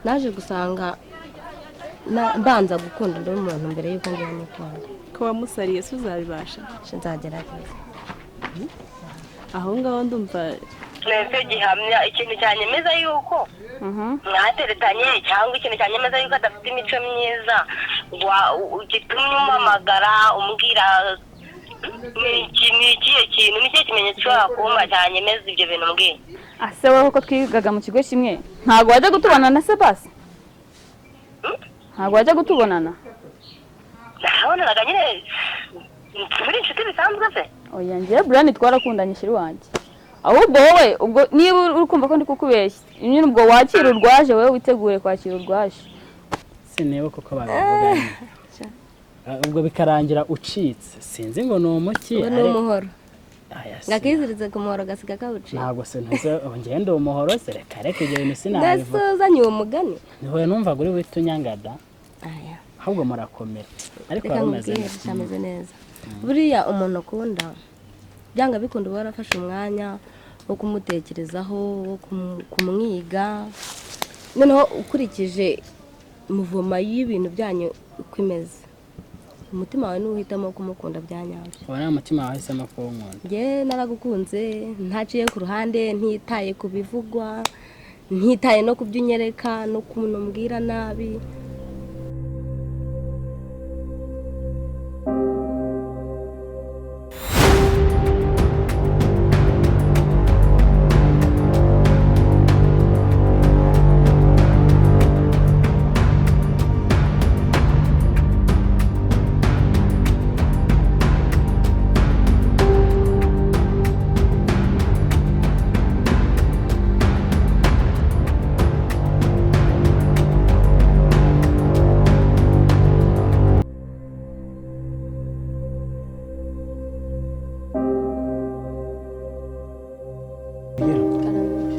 Naje gusanga mbanza gukunda undi muntu mbere y'uko njyewe nikunda. Ko wamusariye se uzabibasha? Nzagerageza. Aho ngaho ndumva Twese gihamya ikintu cyanyemeza yuko mwateretanye, cyangwa ikintu cyanyemeza yuko adafite imico myiza gitumye umpamagara umbwira ni ikihe kintu, ni ikihe kimenyetso ushobora kumpa cyanyemeza ibyo bintu mbwiye? Ase wowe ko twigaga mu kigo kimwe, ntabwo wajya gutubonana se basi? Ntabwo wajya gutubonana? Nabonaga nyine turi inshuti bisanzwe se. Oya, njyewe Brian twarakundanye, shiri wanjye. Ahubwo wowe ubwo niba uri kumva ko ndi kukubeshya nyine, ubwo wakira urwaje, wowe witegure kwakira urwaje. Sinibuka uko babivuga nyine. Ubwo bikarangira ucitse, sinzi ngo ni umuki. Ubu ni umuhoro. Aya, si- Ngakiziritse ku muhoro gasiga kawuciye. Ntabwo sintuze ngende umuhoro se, reka reka, ibyo bintu sinabivuga. Mbese uzanye uwo mugani? Niwe numvaga uri buhite unyangada. Aya. Ahubwo murakomera ariko Reka wari umeze nkubwire neza. Ameze neza. Buriya umuntu akunda byanga bikunda uba warafashe umwanya wo kumutekerezaho, wo kumwiga, noneho ukurikije muvoma y'ibintu byanyu uko imeze, umutima wawe niwo uhitamo kumukunda bya nyabyo. Ubu nta mutima wahisemo kuwunkunda. Njye naragukunze ntaciye ku ruhande, ntitaye ku bivugwa, ntitaye no ku byo unyereka no ku muntu umbwira nabi.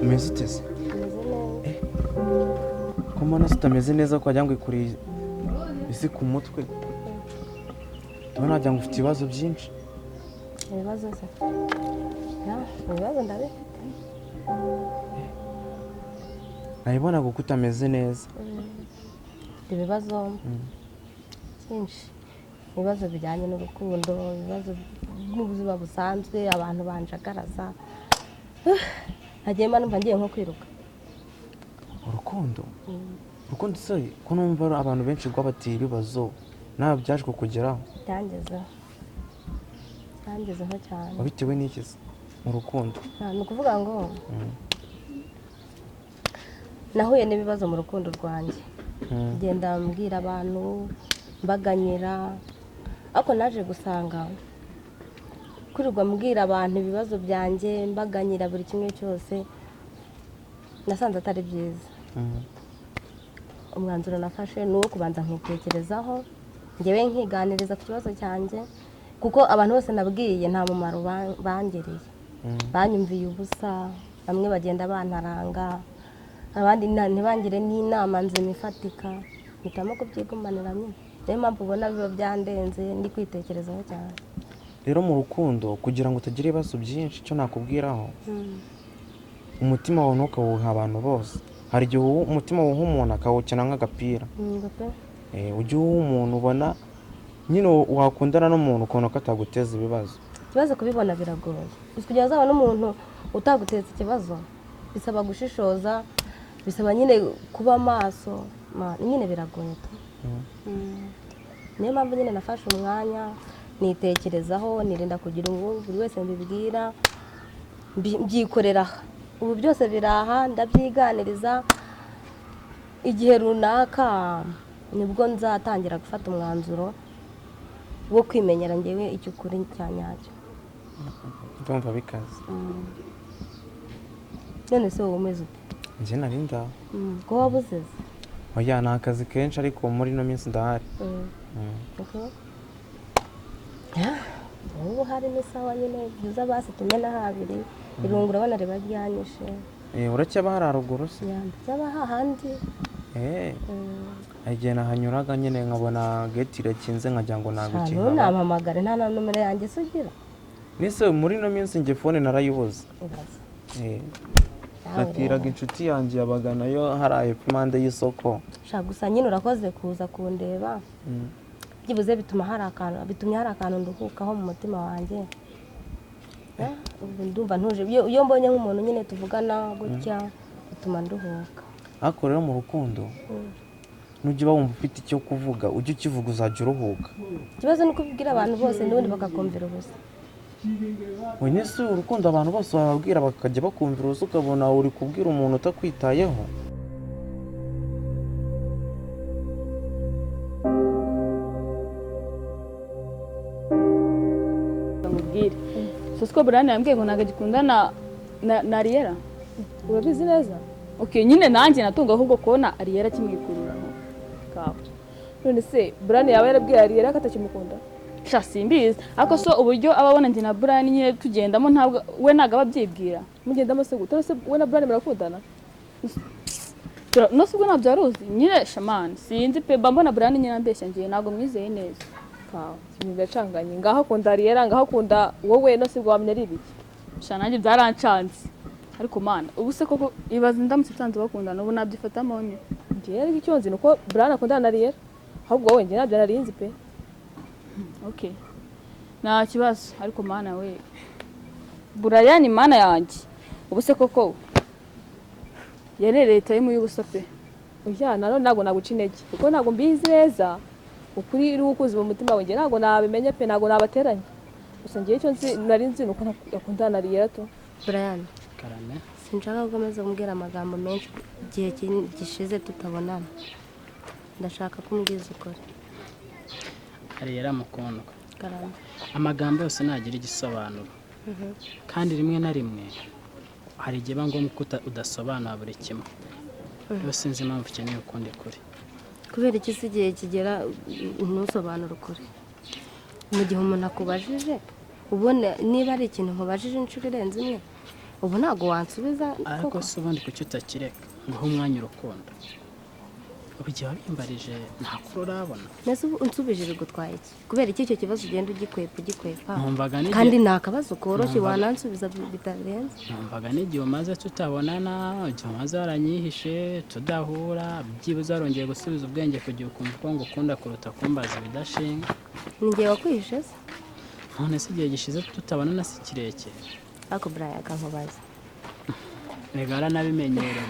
Umeze ute se? Ko mbona zitameze neza, ko wagira ngo ikoreye isi ku mutwe, ndabona wagira ngo ufite ibibazo byinshi. Ibibazo se? Ya, ibibazo ndabifite. Nabibonaga ko utameze neza. Mfite ibibazo byinshi, ibibazo bijyanye n'urukundo, ibibazo n'ubuzima busanzwe, abantu banjagaraza. Nagiye mba numva ngiye nko kwiruka. Urukundo, urukundo se ko numva abantu benshi rwabateye ibibazo, nawe byaje kukugeraho? Byangezeho, byangezeho cyane. Wabitewe n'iki se mu rukundo? Ni ukuvuga ngo nahuye n'ibibazo mu rukundo rwanjye, ngenda mbwira abantu mbaganyira, ariko naje gusanga kwirirwa mbwira abantu ibibazo byanjye mbaganyira buri kimwe cyose, nasanze atari byiza. Umwanzuro nafashe ni uwo kubanza nkitekerezaho, njyewe nkiganiriza ku kibazo cyanjye, kuko abantu bose nabwiye nta mumaro bangiriye, banyumviye ubusa, bamwe bagenda bantaranga, abandi ntibangire n'inama nzima ifatika, mpitamo kubyigumanira nyine. Niyo mpamvu ubona biba byandenze, ndi kwitekerezaho cyane. Rero mu rukundo, kugira ngo utagira ibibazo byinshi, icyo nakubwiraho, umutima wawe ntukawuha abantu bose. Hari igihe umutima wuha umuntu akawukina nk'agapira. Yego pe. Ujye uwuha umuntu ubona nyine wakundana n'umuntu ukabona ko ataguteza ibibazo. Ikibazo kubibona biragoye. Gusa kugira ngo uzabone umuntu utaguteza ikibazo bisaba gushishoza, bisaba nyine kuba maso, nyine biragoye tu. Niyo mpamvu nyine nafashe umwanya nitekerezaho, nirinda kugira uwo buri wese mbibwira, mbyikorera aha. Ubu byose biraha, ndabyiganiriza, igihe runaka nibwo nzatangira gufata umwanzuro wo kwimenyera njyewe icyo ukuri cya nyacyo. Ndumva bikaze. None se wowe umeze ute? Njye nari ndaho. Ko wabuze se? Oya, ni akazi kenshi, ariko muri ino minsi ndahari. Okay. Ya, ubu hari n'isawa nyine byiza basi tumena habiri, irungu urabona riba ryanyishe. Uracyaba hari haruguru se? Ya, ndacyaba hahandi. Igihe nahanyuraga nyine nkabona gate irakinze, nkagira ngo ntabwo Nta ikihaba. ntunampamagare, nta na nomero yanjye se ugira? Nise muri ino minsi njye phone narayibuze. Ibaze. Nawe Natiraga rero. Inshuti yanjye yabaga nayo hariya hepfo impande y'isoko. Sha, gusa nyine urakoze kuza kundeba. Byibuze bituma hari akantu, bitumye hari akantu nduhukaho mu mutima wanjye. Ubu ndumva ntuje. Iyo mbonye nk'umuntu nyine tuvugana gutya, bituma nduhuka. Ariko rero mu rukundo, nujya uba wumva ufite icyo kuvuga, ujye ukivuga, uzajya uruhuka. Ikibazo ni uko ubwira abantu bose n'ubundi bakakumvira ubusa. Wenyine si urukundo, abantu bose bababwira bakajya bakumvira ubusa, ukabona uri kubwira umuntu utakwitayeho. Mubwire so siko Brian yambwiye ngo ntabwo agikundana na Ariella. Urabizi neza? Okay, nyine nanjye natunga ahubwo kubona Ariella akimwikururaho. Kawe, none se Brian yaba yarabwiye Ariella ko atakimukunda? Sha, simbizi, ariko so uburyo aba abona njye na Brian nyine tugendamo, ntabwo we ntabwo aba abyibwira. Mugendamo se gute? None se we na Brian murakundana? No se ubwo ntabyo wari uzi nyine? Shamani, sinzi pe, mba mbona Brian nyine ambeshya, ngiye ntabwo mwizeye neza. Kawe, ibintu biracanganye. Ngaho akunda Ariella, ngaho akunda wowe, none se ubwo wamenya ari ibiki? Sha, nanjye byarancanze, ariko mana, ubu se koko ibaze ndamutse nsanze bakundana, ubu nabyifatamo nte? Njyewe ariko icyo nzi ni uko Brian akundana na Ariella, ahubwo wowe njye ntabyo nari nzi pe. Okay, nta kibazo, ariko mana we, Brian, mana yanjye, ubu se koko yarereye time y'ubusa pe. Oya, nanone ntabwo naguca intege kuko ntabwo mbizi neza. Ukuri uri ukuzi mu mutima wanjye, ntabwo nabimenye pe, ntabwo nabateranya. Gusa njyewe icyo nzi, nari nzi ni uko akundana na Ariella tu. Brian. Karame. Sinshaka ko ukomeza kumbwira amagambo menshi. Igihe gishize tutabonana, ndashaka ko umbwiza ukuri. Ariella mukundwa. Karame. Amagambo yose ntagira igisobanuro, kandi rimwe na rimwe hari igihe biba ngombwa ko udasobanura buri kimwe. Rero sinzi impamvu ukeneye ukundi kuri. Kubera iki se igihe kigera ntusobanure ukuri mu gihe umuntu akubajije? Ubona niba ari ikintu nkubajije inshuro irenze imwe, ubu ntabwo wansubiza Ariko koko? se ubundi kuki utakireka ngo uhe umwanya urukundo? Ubu igihe wabimbarije nta kuri urabona. Mbese ubu unsubije bigutwaye iki? Kubera iki icyo kibazo ugenda ugikwepa, ugikwepa? Numvaga n'igihe Kandi ni akabazo koroshye, wanansubiza bitarenze. Numvaga n'igihe umaze tutabonana, igihe umaze waranyihishe, tudahura, byibuze warongeye gusubiza ubwenge ku gihe, ukumva ko ngukunda kuruta kumbaza ibidashinga. Ni njye wakwihishe se? None se igihe gishize tutabonana si kirekire? Ariko Brian, akankubaza. Rega waranabimenyereye,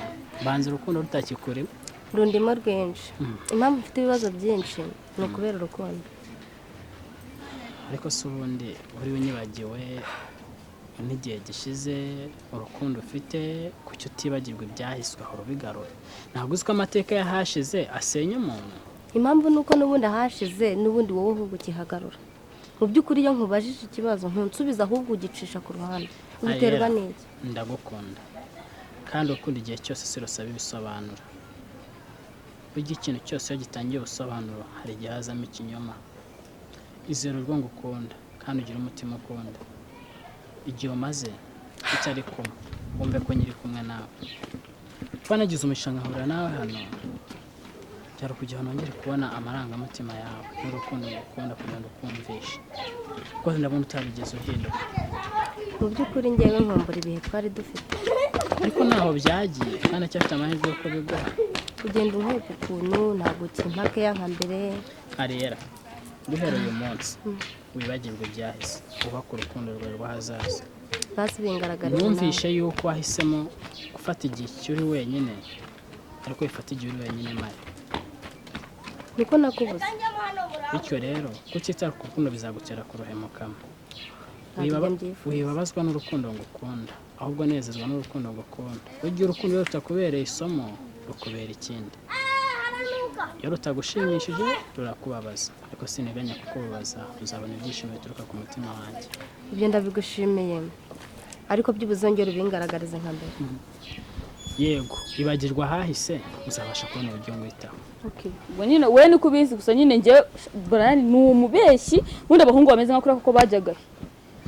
banza urukundo rutakikurimo. Rundimo rwinshi. Impamvu mfite ibibazo byinshi ni ukubera urukundo. Ariko se ubundi uri unyibagiwe n'igihe gishize, urukundo ufite, kuki utibagirwa ibyahise ugahora ubigarura? Ntabwo uzi ko amateka y'ahashize asenya umuntu? Impamvu ni uko n'ubundi ahashize, n'ubundi wowe ahubwo ukihagarura. Mu by'ukuri iyo nkubajije ikibazo ntunsubiza, ahubwo ugicisha ku ruhande. Ubiterwa Ariella, n'iki? Ndagukunda, kandi urukundo igihe cyose si rusaba ibisobanuro. Burya ikintu cyose iyo gitangiye ubusobanuro, hari igihe hazamo ikinyoma. Izere urwo ngukunda kandi ugire umutima ukunda. Igihe umaze utari kumwe, wumve ko nyiri kumwe nawe. Kuba nagize umugisha nkahura nawe hano, byari ukugira ngo nongere kubona amarangamutima yawe n'urukundo ngukunda, kugira ngo ukumvishe, kuko ndabona utarigeze uhinduka. Mu by'ukuri ngewe nkumbura ibihe twari dufite. Ariko ntaho byagiye, kandi acyafite amahirwe yo kubiguha. Ugenda unkwepa ukuntu, ntabwo ukimpa keya nka mbere. Ariella, guhera uyu munsi wibagirwe ibyahise, wubake urukundo rwawe rw'ahazaza. Basi bingaragarira nawe. Numvishe yuko wahisemo gufata igihe uri wenyine, ariko wifata igihe uri wenyine mari. Niko nakubuze. Bityo rero kutita ku rukundo bizagutera kuruhemukamo. Ntabwo ibyo mbyifuza. Wibabazwa n'urukundo ngukunda, ahubwo nezezwa n'urukundo ngukunda. Burya urukundo iyo rutakubereye isomo, rukubera ikindi. Iyo rutagushimishije rurakubabaza, ariko sinteganya kukubabaza. Uzabona ibyishimo bituruka ku mutima wanjye. Ibyo ndabigushimiye, ariko byibuze ongera ubingaragarize nka mbere. Yego, ibagirwa ahahise, uzabasha kubona uburyo ngwitaho. Okay. Ubwo nyine we niko ubizi, gusa nyine njye Brian ni umubeshyi. Ubundi abahungu bameze nka kuriya kuko bajyaga he?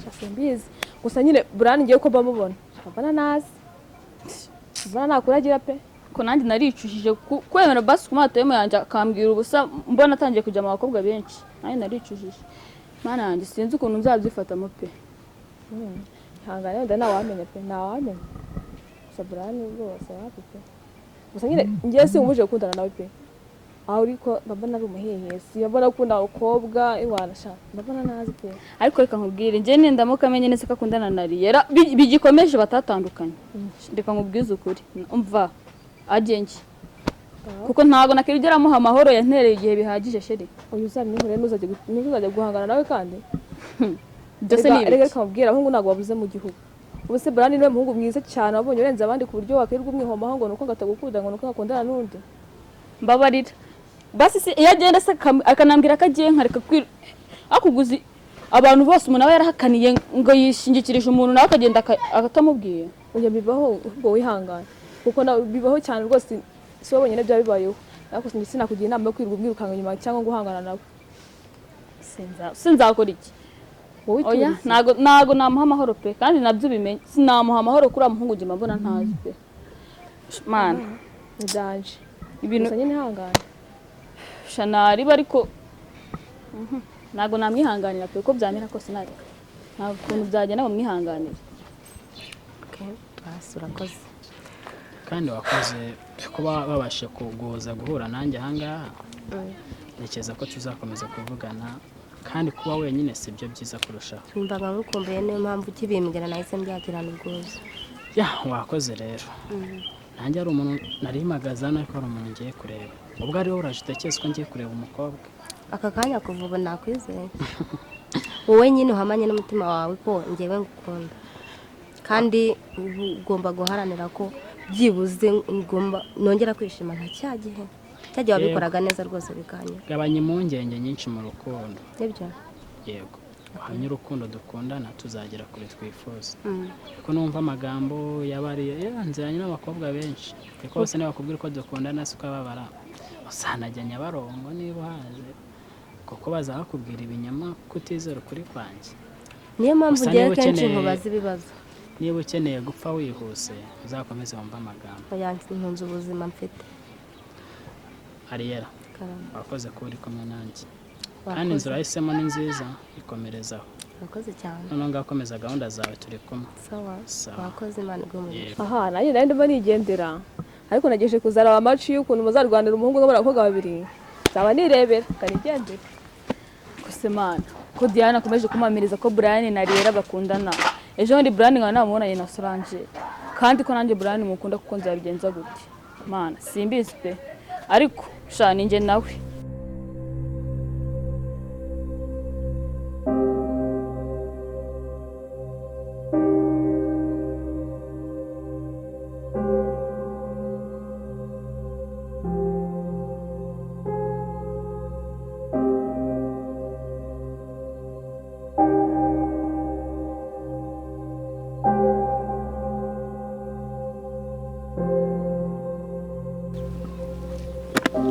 Sha, simbizi, gusa nyine Brian ngiye ko mbamubona, mbona nazi, mbona nakuragira pe. Ko nanjye naricujije kwemera basi ku mato yanjye akambwira ubusa, mbona atangiye kujya mu bakobwa benshi. Nanjye naricujije, mana yanjye, sinzi ukuntu nzabyifatamo pe. Ihangane, wenda ntawamenya pe, ntawamenya. Gusa Gusa Brian rwose wapi pe. Gusa nyine njye sinkubujije gukundana nawe pe. Aho ariko mbabona ari umuhehesi, mbabona akunda abakobwa, iwana sha, mbabona nazi pe. Ariko reka nkubwire, njye nindamuka amenye neza ko akundana na Riyera bigikomeje batatandukanye, reka nkubwize ukuri, umva agenge, kuko ntabwo nakwigira amuha amahoro yantereye igihe bihagije chérie. Uyu uzamwihorere, ntuzajya guhangana nawe kandi. Byose ni Reka ibiki? Reka nkubwire, abahungu ntabwo babuze mu gihugu. Ubu se Brian niwe muhungu mwiza cyane wabonye urenze abandi ku buryo wakwirirwa umwihomaho ngo nuko atagukunda, ngo nuko akundana n'undi? Mbabarira basi, se iyo agenda se akanambwira ko agiye, nkareka akuguzi abantu bose umuntu aba yarahakaniye ngo yishingikirije umuntu, nawe akagenda atamubwiye. Oya, bibaho, ubwo wihangane kuko nawe bibaho cyane rwose, si wowe wenyine byaba bibayeho. Ariko sinakugira inama yo kwirirwa umwirukanka inyuma cyangwa ngo uhangana nawe. Sinzakora iki? Wowe Oya. iturize. Ntago namuha amahoro pe, kandi nabyo ubimenye, sinamuha amahoro kuri uriya muhungu, njye mbona ntazi pe, mana. Ni danger. Ibintu Gusa nyine ihangane. Shanariba ariko ntago namwihanganira pe, uko byamera kose nareka, nta kuntu byagenda ngo mwihanganire. Okay, basi urakoze. Kandi wakoze kuba babashe kuguhuza guhura nanjye ahangaha. Ntekereza ko tuzakomeza kuvugana, kandi kuba wenyine si byo byiza kurushaho. Numvaga ngukumbuye, niyo mpamvu ukibimbwira nahise mbyakirana ubwuzu. Ya, wakoze rero. Nanjye hari umuntu nari mpagaze hano, ariko hari umuntu ngiye kureba. Ubwo ariwe uraje utekereza ko ngiye kureba umukobwa. Aka kanya kuva ubu nakwizeye, wowe nyine uhamanye n'umutima wawe ko ngewe ngukunda, kandi ubu ugomba guharanira ko byibuze ngomba nongera kwishima nka cya gihe, cya gihe wabikoraga neza rwose bikanyura. Gabanya impungenge nyinshi mu rukundo. Nibyo. Yego, uhamye urukundo dukundana, tuzagera kure twifuza. Kuko numva amagambo yabariye nziranye n'abakobwa benshi, kuko bose nibakubwira ko dukundana si ukababara, usanajya Nyabarongo niba uhaze, kuko baza bakubwira ibinyoma kutizera ukuri kwanjye. Niyo mpamvu Gusa ngewe niba kenshi ukeneye nkubaza ibibazo. Niba ukeneye gupfa wihuse, uzakomeze wumve amagambo. Oya, nkunze ubuzima mfite. Ariyera. Karame. Wakoze kuba uri kumwe nanjye, kandi Wakoze. inzira wahisemo ni nziza, ikomerezaho. Wakoze cyane. Noneho ngaho komeza gahunda zawe, turi kumwe. Sawa. Sawa. Wakoze, Imana iguhe umugisha. Yego. Aha nanjye nari ndimo nigendera, ariko nagejeje kuzaraba amaci y'ukuntu muzarwanira umuhungu umwe n'abakobwa babiri, nzaba nirebera kanigendera. Gusa Mana, ko Diane akomeje kumamiriza ko Brian na Riera bakundana, ejo bundi Brian nkaba namubonanye na Solange, kandi ko nanjye Brian mukunda, kuko nzabigenza gute? Mana, simbizi pe, ariko sha ninjye nawe.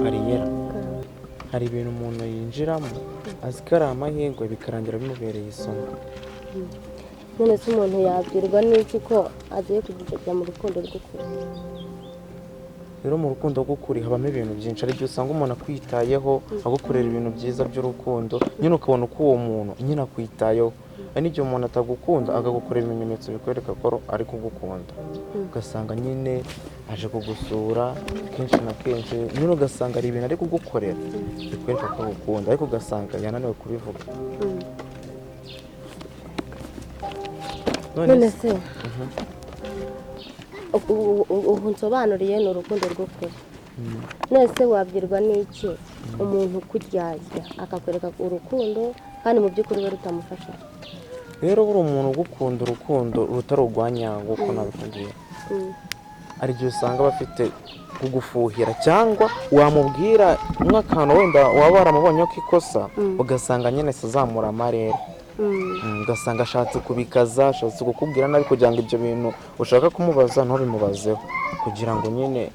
Ariyera, hari ibintu umuntu yinjiramo azi ko ari amahirwe, bikarangira bimubereye isomo. None se umuntu yabwirwa n'iki ko agiye kujya mu rukundo rw'ukuri? Rero mu rukundo rw'ukuri habamo ibintu byinshi. Hari igihe usanga umuntu akwitayeho, agukorera ibintu byiza by'urukundo, nyine ukabona uko uwo muntu nyine akwitayeho. Hari n'igihe umuntu atagukunda akagukorera ibimenyetso bikwereka ko ari kugukunda, ugasanga nyine aje kugusura kenshi na kenshi, nyine ugasanga hari ibintu ari kugukorera bikwereka ko agukunda, ariko ugasanga yananiwe kubivuga. None se ubu nsobanuriye ni urukundo rw'ukuri. None se wabwirwa n'iki umuntu ukuryarya akakwereka urukundo kandi mu by'ukuri we rutamufasha? Rero buri umuntu ugukunda urukundo rutari urwa nyarwo, uko nabikubwira, hari igihe usanga bafite kugufuhira, cyangwa wamubwira nk'akantu wenda waba waramubonye ko ikosa, ugasanga nyine se azamura amarere. Ugasanga ashatse kubikaza, ashatse kukubwira nabi kugira ngo ibyo bintu ushaka kumubaza ntubimubazeho, kugira ngo nyine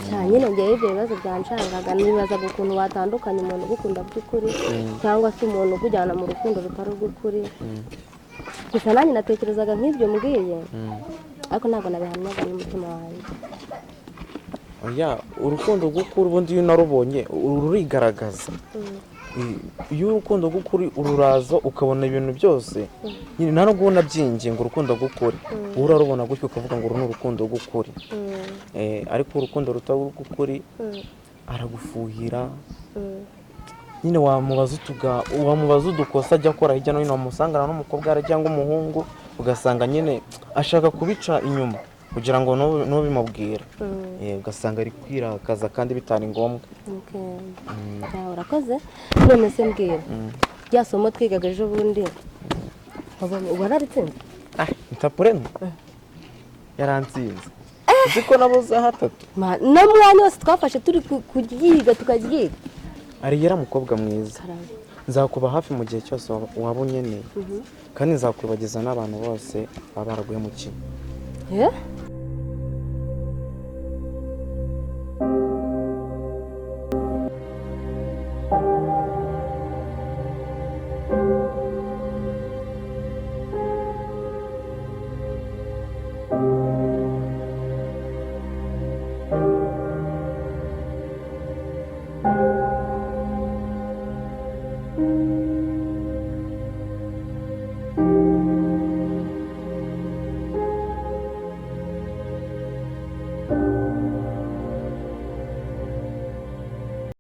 Cyane nyine ngewe ibyo bibazo byanshangaga, nibazaga ukuntu watandukanya umuntu ugukunda by'ukuri cyangwa se umuntu ukujyana mu rukundo rutari urw'ukuri. Gusa nanjye natekerezaga nk'ibyo mbwiye, ariko ntabwo nabihamyaga n'umutima wanjye. Oya, urukundo rw'ukuri ubundi iyo unarubonye rurigaragaza. Iyo urukundo rw'ukuri ururaza ukabona ibintu byose nyine, nta nubwo ubona byinginga urukundo rw'ukuri, wowe urarubona gutyo ukavuga ngo uru ni urukundo rw'ukuri. Ariko urukundo rutari urw'ukuri, aragufuhira nyine, wamubaza udukosa ajya akora hirya no hino, wamusangana n'umukobwa cyangwa umuhungu, ugasanga nyine ashaka kubica inyuma kugira ngo ntubimubwire. Ugasanga ari kwirakaza kandi bitari ngombwa. Okay. Ya, urakoze. None se mbwira, rya somo twigaga ejo bundi wararitsinze? Ntapurene yarantsinze, uzi ko nabuze hatatu. N'umwanya wose twafashe turi kuryiga, tukaryiga. Ariyera mukobwa mwiza, nzakuba hafi mu gihe cyose waba unkeneye, kandi nzakwibagiza n'abantu bose baba baraguhemukiye. Eh?